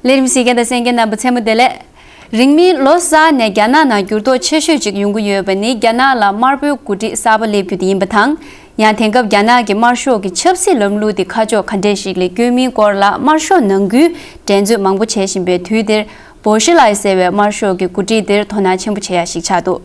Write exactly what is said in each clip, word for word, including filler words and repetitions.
ལས་རིམ་གཟིགས་མཁན་དང་གསན་མཁན་རྣམ་པ་ཚང་མ་བདེ་ལེགས། རིང་མིན་ལོ་གསར་ནས་རྒྱ་ནག་ནང་འགྱུར་ལྡོག་ཆེ་ཤོས་ཅིག་ཡོང་གི་ཡོད་པ་ནི་རྒྱ་ནག་ལ་དམར་པོའི་འགོ་ཁྲིད་གསར་པ་སླེབས་རྒྱུ་དེ་ཡིན་པ་དང་། ཡང་དེང་སྐབས་རྒྱ་ནག་གི་དམར་ཤོག་གི་ཆབ་སྲིད་ལམ་ལུགས་དེ་ཁ་ཕྱོགས་ག་འདྲས་ཤིག་ལ་བསྐྱོད་མིན་སྐོར་ལ་དམར་ཤོག་ནང་ཁུལ་འགྲན་རྩོད་མང་པོ་བྱེད་བཞིན་པའི་དུས་འདིར། བོ་ཤི་ལའི་ཟེར་བའི་དམར་ཤོག་གི་འགོ་ཁྲིད་འདིར་དོ་སྣང་ཆེན་པོ་བྱེད་ཡ་ཞིག་ཆགས་འདུག་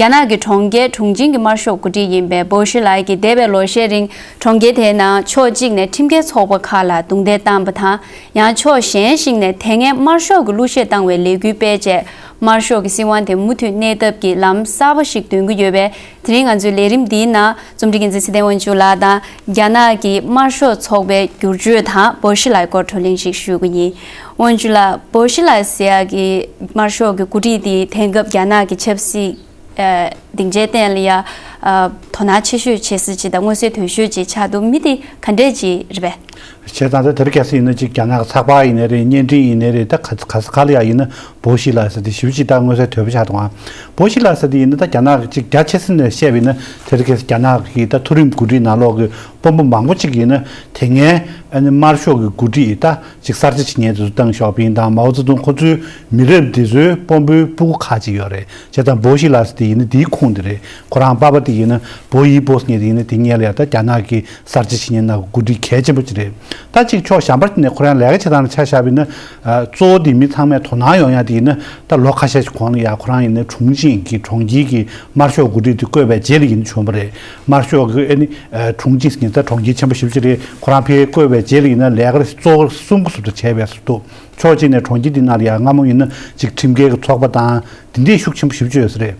རྒྱ་ནག་གི་གྲོང་ཁྱེར་ཁྲུང་ཆིང་གི་དམར་ཤོག་འགོ་ཁྲིད་ཡིན་པའི་བོ་ཤི་ལའི་གིས་འདས་པའི་ལོ་ཤས་རིང་གྲོང་ཁྱེར་དེའི་ནང་ཕྱོགས་གཅིག་ནས་ཁྲིམས་འགལ་ཚོགས་པ་ཁག་ལ་རྡུང་རྡེག་བཏང་བ་དང་། ཡང་ཕྱོགས་གཞན་ཞིག་ནས་དེ་སྔའི་དམར་ཤོག་གི་གླུ་གཞས་བཏང་བའི་ལས་འགུལ་སྤེལ་རྗེས། དམར་ཤོག་གི་སྲིད་དབང་དེ་མུ་མཐུད་གནས་ཐབས་ཀྱི་ལམ་གསར་པ་ཞིག་འདོན་གྱི་ཡོད་པས། དེ་རིང་ང་ཚོའི་ལས་རིམ་འདིའི་ནང་རྩོམ་སྒྲིག་འགན་འཛིན་ཚེ་བརྟན་དབང་ཕྱུག་ལགས་དང་། རྒྱ་ནག་གི་དམར་ཤོག་ཚོགས་པའི་བསྒྱུར་བཅོས་དང་བོ་ཤི་ལའི་སྐོར་བགྲོ་གླེང་ཞིག་ཞུ་གི་ཡིན། དབང་ཕྱུག་ལགས། བོ་ཤི་ལའི་ཟེར་ཡག་གི་དམར་ཤོག་གི་འགོ་ཁྲིད་དེ་དེང་སྐབས་རྒྱ་ནག་གི་ཆབ་སྲིད་ཨ་སྡིངས་ཆའི་སྟེང་ལ་ཡ་ཨ་དོ་སྣང་ཆེ་ཤོས་བྱེད་ས་ཅིག་དང་མངོན་གསལ་དོད་ཤོས་ཅིག་ཆགས་འདུག་མི་དེ་ག་འདྲས་ཅིག་རེད་པས། བྱས་ཙང་ད་དེ་རིང་ཁ་སང་ཡིན་ན་ཅིག་རྒྱ་ནག་གི་ཚགས་པར་ཡིན་ནའི་རེད། བརྙན་འཕྲིན་ཡིན་ནའི་རེད། ད་ག་ག་ས་ག་ལ་ཡ་ཡིན་ན་བོ་ཤི་ལའི་ཟེར་དེ་ཞེ་པོ་ཅིག་ད་མངོན་གསལ་དོད་པོ་ཆགས་འདུག་ཨང་། བོ་ཤི་ལའི་ཟེར་དེ་ཡིན་ན་ད་རྒྱ་ནག་གི་ཅིག་རྒྱ་ཆེ་ས་ནས་བཤད་པ་ཡིན་ན་དེ་རིང་ཁ་སང་རྒྱ་ནག་གི་ད་མཐོ་རིམ་འགོ་ཁྲིད་ནང་ལོགས་ཀྱི་དཔོན་པོ་མང་པོ་ཅིག་ཡིན་ན་དེ་སྔའི་ཨ་ནི་དམར་ཤོག་གི་འགོ་ཁྲིད་ད་ཅིག་གསར་བརྗེ་བྱེད་མཁན་དེ་ཚོ་ཏེང་ཞའོ་ཕིང་དང་མའོ་ཙེ་ཏུང་ཁོ་ཚོའི་མི་རབས་དེ་ཚོའི་དཔོན་པོའི་སྤུ་གུ་ཁག་ཅིག་ཡོད་རེད། བྱས་ཙང་བོ་ཤི་ལའི་ཟེར་དེ་ཡིན་ན་དེའི་ཁོངས་དེ་རེད། ཁོ་རང་པ་ཕ་དེ་ཡིན་ན་བོ་ཡི་བོ་ཟེར་མཁན་དེ་ཡིན་ན་དེ་སྔོན་ལ་ཡ་ད་རྒྱ་ནག་གི་གསར་བརྗེ་བྱེད་མཁན་ནང་གི་འགོ་ཁྲིད་གལ་ཆེན་པོ་ཅིག་རེད། ད་ཅིག་ཕྱོགས་གཞན་པ་ནས་ཁོ་རང་ལས་ཀ་བྱེད་སྟངས་ལ་ཆ་བཞག་པ་ཡིན་ན། ཨ་གཙོ་བོ་དེ་མི་ཚང་མས་དོ་སྣང་ཡོང་ཡ་དེ་ཡིན་ན་ད་ལོ་ཁ་ཤས་ཤིག་གོང་ལ་ཡ་ཁོ་རང་ཡིན་ན་ཁྲུང་ཆིང་གི་གྲོང་ཁྱེར་གྱི་དམར་ཤོག་འགོ་ཁྲིད་དེ་བསྐོས་པའི་རྗེས་ལ་ཡིན་བྱུང་བ་རེད། དམར་ཤོག་གི་ཨ་ནི་ཨ་ཁྲུང་ཆིང་ཟེར་མཁན་ད་གྲོང་ཁྱེར་ཆེན་པོ་ཞེ་པོ་ཅིག་རེད། ཁོ་རང་ཕར་བསྐོས་པའི་རྗེས་ལ་ཡིན་ན་ལས་ཀ་གཙོ་བོ་གསུམ་གྱི་ཟུར་དུ་བྱས་པའི་ཟུར་དུ། ཕྱོགས་གཅིག་ནས་གྲོང་ཁྱེར་དེ་ནང་ལ་ཡ་སྔ་མོ་ཡིན་ན་ཅིག་ཁྲིམས་འགལ་གྱི་ཚོགས་པ་དང་དེ་འདྲས་ཤུགས་ཆེན་པོ་ཞེ་པོ་ཅིག་ཡོད་ས་རེད།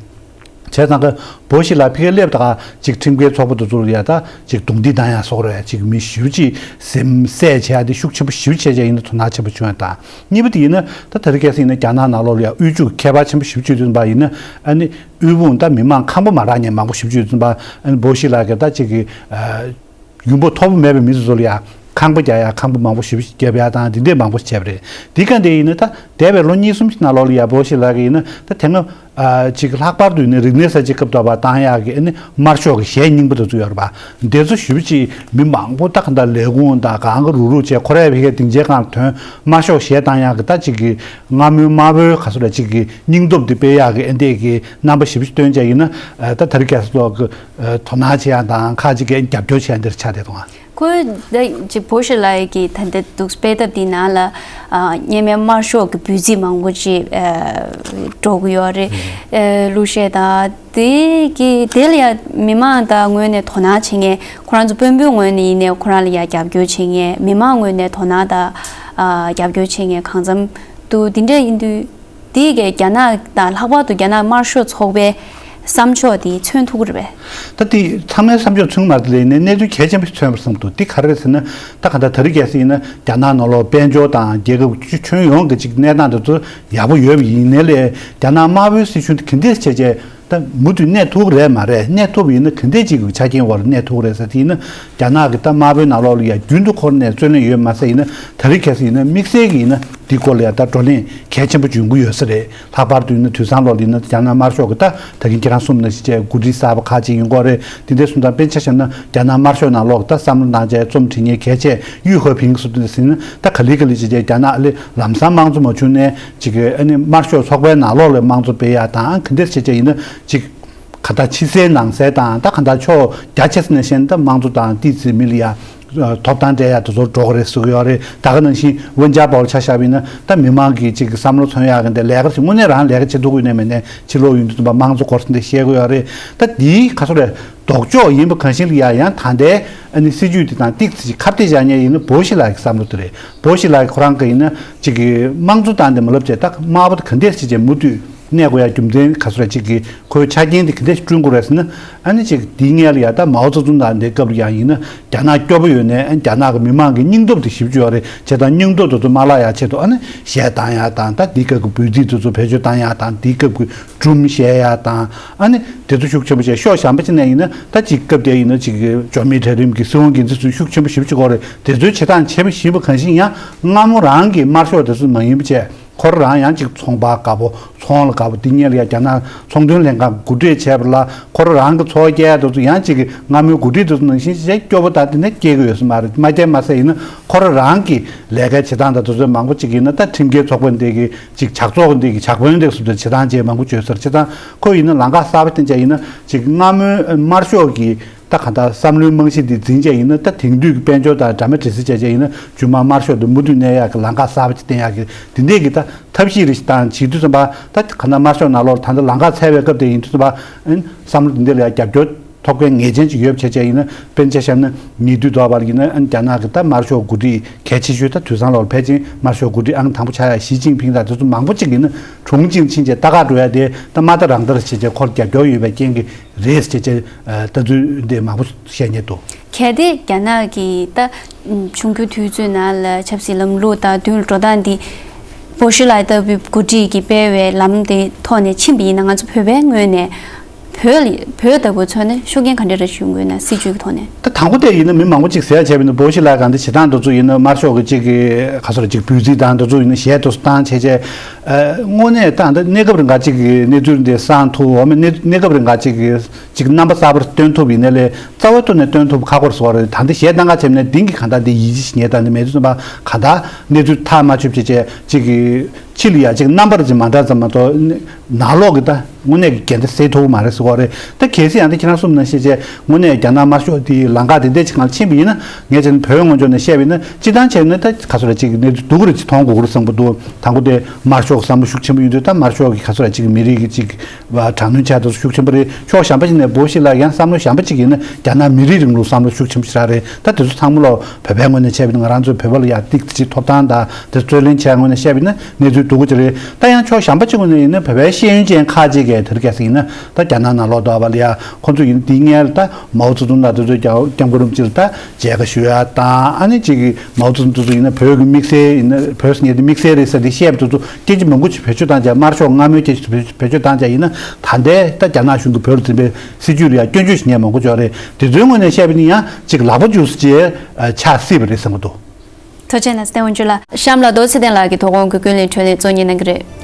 བྱས་ཙང་ཀ་བོ་ཤི་ལའི་ཕ་གིར་སླེབས་དང་ཅིག་ཁྲིམས་འགལ་ཚོགས་པ་དེ་ཚོ་ལ་ཡ་ད་ཅིག་རྡུང་རྡེག་བཏང་ཡ་སོགས་རེད། ཅིག་མི་ཞེ་པོ་ཅིག་སེམས་བསད་བྱས་ཡ་དེ་ཤུགས་ཆེན་པོ་ཞེ་པོ་བྱས་བྱས་ཡིན་ན་དོ་སྣང་ཆེན་པོ་བྱུང་ཡ་དང་། གཉིས་པ་དེ་ཡིན་ན་ད་དེ་རིང་ཁ་སང་ཡིན་ན་རྒྱ་ནག་ནང་ལོགས་ལ་ཡ་དབུལ་ཕྱུག་ཁྱད་པར་ཆེན་པོ་ཞེ་པོ་ཅིག་ཡོད་པ་ཡིན་ན་ཨ་ནི་དབུལ་ཕོངས་ད་མི་མང་ཁང་པ་མ་རག་མཁན་མང་པོ་ཞེ་པོ་ཅིག་ཡོད་པ། ཨ་ནི་བོ་ཤི་ལའི་གིས་ད་ཅིག་གི་ཨ། ཡོང་འབབ་མཐོ་པོ་མེད་པའི་མི་ཚོ་ཚོ་ལ་ཡ་ཁང་པ་རྒྱག་ཡ་ཁང་པ་མང་པོ་ཞེ་པོ་ཞིག་བརྒྱབ་ཡ་དང་དེ་འདྲས་མང་པོ་ཞིག་བྱས་པ་རེད། དེ་ག་འདྲས་ཡིན་ན་ད་འདས་པའི་ལོ་གཉིས་གསུམ་ཞིག་ནང་ལོགས་ལ་ཡ་བོ་ཤི་ལའི་གིས་ཡིན་ན་ད་དེ་སྔ་ཨ་ཅིག་ལྷག་པར་དུ་ཡིན་ན་རིག་གནས་གསར་བརྗེ་སྐབས་དོགས་པ་བཏང་ཡག་གི་ཨ་ནི་དམར་ཤོག་གི་གཞས་རྙིང་པ་དེ་ཚོ་ཡོད་རེད་པ། དེ་ཚོ་ཞེ་པོ་ཅིག་མི་མང་པོ་ད་ག་འདྲ་ལས་ཁུངས་དང་གང་ག་རུག་རུག་བྱས་ཁོ་རའི་ཕ་གིའི་སྡིངས་ཆའི་སྒང་ལ་ཐོན། དམར་ཤོག་གཞས་བཏང་ཡག་གི་ད་ཅིག་གི་སྔ་མོའི་དམར་པོའི་ག་ཚོད་ལ་ཅིག་གི་སྙིང་སྟོབས་དེ་སྤེལ་ཡག་གི་ཨ་འདྲས་ཀྱི་རྣམ་པ་ཞེ་པོ་ཅིག་སྟོན་བྱས་ཡིན་ན་ཨ་ད་དེ་རིང་ཁ་སང་ལོག་གི་དོ་སྣང་བྱེད་ཡ་དང་ཁ་ཅིག་གིས་རྒྱབ་སྐྱོར་བྱེད་ཡ་འདིར་ཆགས་བསྡད་འདུག་ཨ། ཁོས་ད་ཅིག་བོ་ཤི་ལའི་གི་ད་ལྟ་འདུག་སྤེལ་ཐབས་འདི་ནང་ལ་ཨ་སྔོན་མའི་དམར་ཤོག་གི་འབོད་ཚིག་མང་པོ་ཅིག་ཨ་སྒྲོག་གི་ཡོད་རེད། ཨ་གླུ་གཞས་དང་དེ་གི་དེ་ལ་ཡ་མི་མང་དང་ངོས་ནས་དོ་སྣང་བྱེད་མཁན་ཁོ་རང་ཚོ་དཔོན་པོའི་ངོས་ནས་ཡིན་ནའི་ཁོ་རང་ལ་ཡ་རྒྱབ་སྐྱོར་བྱེད་མཁན་མི་མང་ངོས་ནས་དོ་སྣང་དང་ཨ་རྒྱབ་སྐྱོར་བྱེད་མཁན་གང་འཚམ་འདུག་དེ་འདྲ་ཡིན་དུས། དེ་གའི་རྒྱ་ནག་དང་ལྷག་པར་དུ་རྒྱ་ནག་དམར་ཤོག་ཚོགས་པའི་བསམ་ཕྱོགས་དེ་མཚོན་ཐུབ་ཀྱི་རེད་པས། ད་དེ་ཚང་མའི་བསམ་ཕྱོགས་མཚོན་མ་རེད་ལས་ནས་གནས་ཚུལ་གལ་ཆེན་པོ་ཞིག་མཚོན་པར་བསམ་འདུག་དེ་ག་རེ་རེད་ཟེར་ན་ད་ག་ད་དེ་རིང་ཁ་སང་ཡིན་ན་རྒྱ་ནག་ནང་ལོགས་དཔལ་འབྱོར་དང་རྒྱལ་ཁབ་ཁྱོན་ཡོངས་ཀྱི་ཅིག་གནས་སྟངས་དེ་ཚོ་ཡག་པོ་ཡོད་པ་ཡིན་ནའི་ལས་རྒྱ་ནག་དམར་པོའི་སྲིད་གཞུང་དེ་ག་འདྲས་བྱས་བྱས་ད་མུ་མཐུད་གནས་ཐུབ་ཀྱི་རེད་མ་རེད། གནས་ཐུབ་པ་ཡིན་ན་ག་འདྲས་ཅིག་གི་ཆ་རྐྱེན་འོག་ལ་གནས་ཐུབ་ཀྱི་རེད་ཟེར་དེ་ཡིན་ན། རྒྱ་ནག་གི་ད་དམར་པོའི་ནང་ལོགས་ལ་ཡ་རྒྱུན་དུ་འཁོར་ནས་རྩོད་གླེང་ཡོད་མ་ཟད་ཡིན་ན་དེ་རིང་ཁ་སང་ཡིན་ན་དམིགས་བསལ་གྱི་ཡིན་ན་འདི་སྐོར་ལ་ཡ་ད་བགྲོ་གླེང་གལ་ཆེན་པོ་ཅིག་ཡོང་གི་ཡོད་ས་རེད། ལྷག་པར་དུ་ཡིན་ན་དུས་སང་ལོགས་ལ་ཡིན་ན་རྒྱ་ནག་དམར་ཤོག་གི་ད་ད་གིན་ཁྱེད་རང་གསུངས་ནང་བཞིན་བྱས་འགོ་ཁྲིད་གསར་པ་ཁག་ཅིག་ཡོང་གི་རེད། དེ་འདྲ་སོང་ཙང་དཔེར་ན་ཆ་བཞག་ན་རྒྱ་ནག་དམར་ཤོག་ནང་ལོགས་ད་བསམ་བློ་བཏང་བྱས་རྩོམ་འབྲི་མཁན་གལ་ཆེ་ཡུས་ཧོ་ཕིང་སོགས་དེ་ཟིན་ན་ད་ག་ལེ་ག་ལེ་བྱས་བྱས་རྒྱ་ནག་ལ་ལམ་སང་དམངས་གཙོ་མ་བྱུང་ནས་ཅིག་ཨ་ནི་དམར་ཤོག་ཚོགས་པའི་ནང་ལོགས་ལ་དམངས་གཙོ་སྤེལ་ཡ་དང་ག་འདྲ་བྱས་བྱས་ཡིན་ན་ཅིག་ག་ད་ཕྱི་གསལ་ནང་གསལ་དང་ད་ག་ད་ཕྱོགས་རྒྱ་ཆེ་ས་ནས་བཤད་ན་ད་དམངས་གཙོ་དང་ཏོག་ཙམ་མི་ལ་ཡ་ཐོབ་ཐང་སྤྲད་ཡ་དེ་ཚོར་འགྲོ་གི་རེད་ཟེར་གི་ཡོད་རེད། ད་ག་ནང་བཞིན་ཝུན་ཅཱ་པའོ་ལ་ཆ་བཞག་པ་ཡིན་ན་ད་མི་མང་གི་ཅིག་གི་བསམ་བློ་མཚོན་ཡག་གི་འདི་ལས་ཀ་ཞིག་དངོས་གནས་རང་ལས་ཀ་བྱེད་ཐུབ་ཀྱི་ཡོད་ནའི་མེད་ནའི་ཕྱི་ལོགས་ཡོང་དུས་ཙམ་པ་དམངས་གཙོ་སྐོར་ཟེར་འདི་བཤད་གི་ཡོད་རེད། ད་འདིའི་ག་ཚོད་རེད་ལྡོག་ཕྱོགས་ཡིན་པ་གང་ཞིག་ལ་ཡ་ཡང་ད་ལྟའི་ཨ་ནི་སྲིད་ཇུས་འདི་དང་ཏོག་ཙམ་ཅིག་ཁ་གཏད་བཞག་མཁན་ཡིན་ན་བོ་ཤི་ལའི་གི་བསམ་བློ་དེ་རེད། བོ་ཤི་ལའི་ཁོ་རང་གི་ཡིན་ན་ཅིག་གི་དམངས་གཙོ་དང་དེ་མ་ལབ་བྱས་ད་དམར་པོ་དེ་ག་འདྲས་ཅིག་བྱས་མུ་མཐུད་གནས་དགོས་ཡ་རྒྱུ་མཚན་ག་ཚོད་རེད། ཅིག་གི་ཁོའི་ཆ་རྐྱེན་དེ་ག་འདྲས་བསྐྲུན་དགོས་རེད་ཟེར་ན། ཨ་ནི་ཅིག་དེའི་སྔོན་ལ་ཡ་ད་མའོ་ཙེ་ཏུང་དང་དེའི་སྐབས་ལ་ཡང་ཡིན་ན་རྒྱ་ནག་སྐྱོ་པོ་ཡོད་ནའི་ཨ་ནི་རྒྱ་ནག་གི་མི་མང་གི་སྙིང་སྟོབས་དེ་ཞེ་པོ་ཅིག་ཡོད་རེད། བྱས་ཙང་སྙིང་སྟོབས་དེ་ཚོ་མ་བརླག་ཡ་ཆེད་དུ་ཨ་ནི་གཞས་བཏང་ཡ་དང་ད་དེའི་སྐབས་ཀྱི་འབོད་ཚིག་དེ་ཚོ་བེད་སྤྱོད་བཏང་ཡ་དང་དེའི་སྐབས་ཀྱི་སྒྲུང་བཤད་ཡ་དང་ཨ་ནི་དེ་ཚོ་ཤུགས་ཆེན་པོ་བྱས། ཕྱོགས་གཞན་པ་ཅིག་ནས་ཡིན་ན་ད་ཅིག་སྐབས་དེ་ཡིན་ན་ཅིག་གི་འབྱོར་མེད་གྲལ་རིམ་གྱི་སྲིད་དབང་སྒེར་འཛིན་ཚོས་ཤུགས་ཆེན་པོ་ཞེ་པོ་ཅིག་ཡོད་རེད། དེ་ཚོའི་བྱེད་སྟངས་བྱེད་པ་ཞིག་ཡིན་པ་གང་ཞིག་ཡང་སྔ་མོ་རང་གི་དམར་ཤོག་དེ་ཚོ་མ་ཡིན་པ་བྱས། ཁོ་རང་ཡང་ཅིག་ཚོང་པ་དཀར་པོ། ཚོང་ལ་དགའ་པོ། དེ་སྔོན་ལ་ཡང་རྒྱ་ནག་ཚོང་དོན་ལྷན་ཁང་གོ་སྒྲིག་བྱས་པ་ལ་ཁོ་རང་གི་འཚོ་བ་སྐྱེལ་ཡག་དེ་ཚོ་ཡང་ཅིག་གི་སྔ་མོའི་གོ་སྒྲིག་དེ་ཚོ་ནང་བཞིན་ཞིག་སྐྱོ་པོ་དང་དེ་འདྲ་སྐྱེལ་གི་ཡོད་ས་མ་རེད། མ་སྐྱེལ་མ་ཟད་ཡིན་ན་ཁོ་རང་གི་ལས་ཀའི་བྱེད་སྟངས་དང་དེ་ཚོ་མང་པོ་ཅིག་ཡིན་ན་ད་ཁྲིམས་འགལ་ཚོགས་པ་འདི་གི་ཅིག་ཇག་ཚོགས་འདི་གི་ཇག་དཔོན་འདི་སུ་དང་བྱེད་སྟངས་བཅས་མང་པོ་བྱོས་ཟེར། བྱེད་སྟངས་ཁོ་ཡིན་ན་ལམ་ཁ་གསར་པ་བསྟན་བྱས་ཡིན་ན་ཅིག་སྔ་མོའི་དམར་ཤོག་གི་ད་ག་ད་བསམ་བློའི་རྨང་གཞི་འདི་འཛིན་བྱས་ཡིན་ན་ད་དེང་དུས་ཀྱི་དཔལ་འབྱོར་དང་འདྲ་མི་འདྲ་སྲིད་བྱས་བྱས་ཡིན་ན་རྒྱུན་མ་དམར་ཤོག་ཏུ་མུ་མཐུད་གནས་ཡག་གི་ལམ་ཁ་གསར་པ་ཅིག་བསྟན་ཡག་གི་དེ་འདྲས་ཀྱི་ད་ཐབས་ཤེས་རེ་ཞིག་བཏང་བྱེད་དུས་ཙམ་པ་ད་ག་ད་དམར་ཤོག་ནང་ལོགས་ད་ད་ལམ་ཁ་འཚར་བའི་སྐབས་དེ་ཡིན་དུས་ཙམ་པ་ཨན་བསམ་བློ་འདི་འདྲས་ལ་ཡང་རྒྱབ་སྐྱོར་ཐོབ་མཁན་ངེས་ཅན་ཅིག་ཡོད་བྱས་བྱས་ཡིན་ན་དཔེར་ན་ཆ་བཞག་ན་ཉེ་དུས་ཐོག་བར་ཡིན་ན་ཨན་རྒྱ་ནག་གི་ད་དམར་ཤོག་འགོ་ཁྲིད་གལ་ཆེ་ཤོས་ད་དུས་སང་ལོར་ཕལ་ཆེར་དམར་ཤོག་འགོ་ཁྲིད་ཨང་དང་པོ་ཆགས་ཡག་ཞི་ཅིན་ཕིང་དང་དེ་ཚོ་མང་པོ་ཅིག་ཡིན་ན་གྲོངས་ཅིང་ཕྱིན་བྱས་ལྟ་ག་འགྲོ་ཡག་དེ་ད་མ་ད་རང་ལྟར་བྱས་བྱས་ཁོར་རྒྱབ་སྐྱོར་ཡོད་པའི་རྐྱེན་གྱིས་རེད་ཅེས་བྱས་ལྟ་ཚུལ་འདི་མང་པོ་བཤད་མཁན་འདུག་གལ་ཏེ་རྒྱ་ནག་གི་ད་བྱུང་རྒྱུ་དུས་ཚོད་ནང་ལ་ཆབ་སྲིད་ལམ་ལུགས་དང་མདུན་ལ་འགྲོ་སྟངས་འདི་བོ་ཤི་ལའི་ལྟ་བུའི་འགོ་ཁྲིད་ཀྱིས་སྤེལ་བའི་ལམ་དེ་ཐོག་ནས་ཕྱིན་པ་ཡིན་ན་ང་ཚོ་བོད་པའི་ངོས་ནས་བོད་ལ་བོད་ལྟ་བུ་མཚོན་ན་ཤུགས་རྐྱེན་ག་འདྲ་རེ་ཞུ་དགོས་ན་སྲིད་ཇུས་ཀྱི་ཐོག་ནས། ད་དང་པོ་དེ་ཡིན་ན་མི་མང་པོ་ཅིག་ཟེར་བྱས་པ་ཡིན་ན་བོ་ཤི་ལའི་གང་དེ་བྱེད་སྟངས་དེ་ཚོ་ཡིན་ན་དམར་ཤོག་གི་ཅིག་གི་ག་ཚོད་རེ་ཅིག་འབོད་ཚིག་དང་དེ་ཚོ་ཡིན་ན་གཞས་དེ་ཚོ་བཏང་བྱས་བྱས། དངོས་གནས་ད་ལྟ་གནས་སྐབས་རིང་ག་ཅིག་གི་གནས་ཚུལ་འདི་སང་ཐུབ་འོ་མེད་གནས་གནས་སྐབས་རིང་ག་ཅིག་གི་ཅིག་རྣམ་པ་གསར་པར་སྟོན་ཐུབ་ཡིན་ན་ལས་རྩ་བའི་ཐོག་ནས་སྟོན་ཐུབ་ཁག་པོ་རེད་ཟེར་བ་རེད། ད་འདི་གཞས་གཏང་ག་བྱས་ནས་དེང་གི་གང་ལྟར་འདི་ཡིད་ཆེས་ཉེས་དང་འདི་མེད་དུས་ཙམ་པ་གང་ལྟར་གནས་ཚུལ་ཐག་མ་ཆོད་བྱས་བྱས་ཅིག་གི་ཕྱི་ལ་ཡ་ཅིག་རྣམ་པར་ཅིག་མ་འདྲ་ཙམ་མ་གཏོགས་ནང་ལོགས་ཀྱི་ད་དངོས་གནས་ཀྱི་འགལ་ཟླ་སེལ་ཐུབ་མ་རེད་ཟེར་བ་རེད། ད་གལ་སྲིད་ཡང་ད་ཁྱེད་རང་གསུམ་ནང་བཤད་བྱས་དངོས་གནས་རྒྱ་ནག་དམར་ཤོག་དེའི་ལམ་ཁ་དེ་འདྲ་ཅིག་ནང་ཕྱིན་པ་ཡིན་ན་ངས་བྱས་ན་བོད་ངོས་ཕྱོགས་ནས་བཤད་པ་ཡིན་ན་སྤྱིར་བཏང་བྱས་ན་ད་ག་ཚོད་རེ་ཅིག་གནས་ཚུལ་སྡུག་རུ་ཅིག་མཐོང་དགོས་ཀྱི་རེད་བསམ་གྱི་འདུག་དང་པོ་དེ་དམར་ཤོག་བསམ་བློ་ཤུགས་ཆེན་པོ་ཡོད་དུས་ད་དམར་ཤོག་གི་ག་ཚོད་རེ་ཅིག་མི་རིགས་ཀྱི་ཅིག་དྲག་གནོན་བྱས་དུས་ཤུགས་ཆེན་པོ་རེད། ཕྱོགས་གཞན་པ་ཅིག་ནས་བོ་ཤི་ལའི་ཡང་བསམ་བློ་གཞན་པ་ཅིག་ཡིན་ན་རྒྱ་ནག་མི་རིགས་རིང་ལུགས་བསམ་བློ་ཤུགས་ཆེན་པོ་ཞིག་རག་རེད། ད་དེ་ཚོ་ཚང་མ་ལ་བོད་པའི་ངོས་ནས་བྱས་པ་ཡིན་ན་ང་རང་ཚོའི་བོད་པ་ལ་ཡང་ཏིག་ཙམ་ཅིག་ཐོབ་ཐང་དང་དེ་རྩོད་ལེན་བྱས་ངོས་ནས་བཤད་པ་ཡིན་ན་གནས་ཚུལ་སྡུག་པོ་ཅིག་རེད། ད་ཡང་ཕྱོགས་གཞན་པ་ཅིག་ངོས་ནས་ཡིན་ན་བོད་པའི་ཤེས་ཡོན་ཅན་ཁག་ཅིག་གིས་དེ་རིང་ཁ་སང་ཡིན་ན་ད་རྒྱ་ནག་ནང་ལོགས་དུ་བ་ལ་ཡ་ཁོང་ཚོ་ཡིན་དེའི་སྔོན་ལ་ད་མའོ་ཙེ་ཏུང་དང་དེ་ཚོའི་སྐྱབས་མགོན་རིན་པོ་ཆེ་ལ་ད་མཇལ་ཁ་ཞུ་ཡ་དང་ཨ་ནི་ཅིག་གི་མའོ་ཙེ་ཏུང་དེ་ཚོ་ཡིན་ན་བོད་ཀྱི་དམིགས་བསལ་ཡིན་ན་བོད་ཟེར་མཁན་དེ་དམིགས་བསལ་རེད་ཟེར་དེ་བཤད་པ་དེ་ཚོ་སྐད་ཆ་མང་པོ་ཅིག་བེད་སྤྱོད་བཏང་བྱས་དམར་ཤོག་སྔ་མོའི་སྐད་ཆ་བེད་སྤྱོད་བཏང་བྱས་ཡིན་ན་ད་ལྟའི་ད་རྒྱ་ནག་གཞུང་གིས་བོད་ལ་འཛིན་པའི་སྲིད་ཇུས་ལ་ཡང་སྐྱོན་བརྗོད་བྱེད་མཁན་མང་པོ་ཅིག་ཡོད་རེད། དེ་ཚོའི་ངོས་ནས་བཤད་པ་ཡིན་ན་ཡང་ཅིག་ལག་པ་འཇུ་ས་ཅིག་ཆགས་སྲིད་པ་རེད་བསམ་གྱི་འདུག་ཐུགས་རྗེ་གནང་། བསྟན་དབང་ཆོས་ལགས། གཤམ་ལ་རྡོ་ཚེ་བརྟན་ལགས་ཀྱིས་དོ་དགོང་གི་ཀུན་གླེང་འཕྲིན་ལས་གཙོ་གཉེར་གནང་གི་རེད།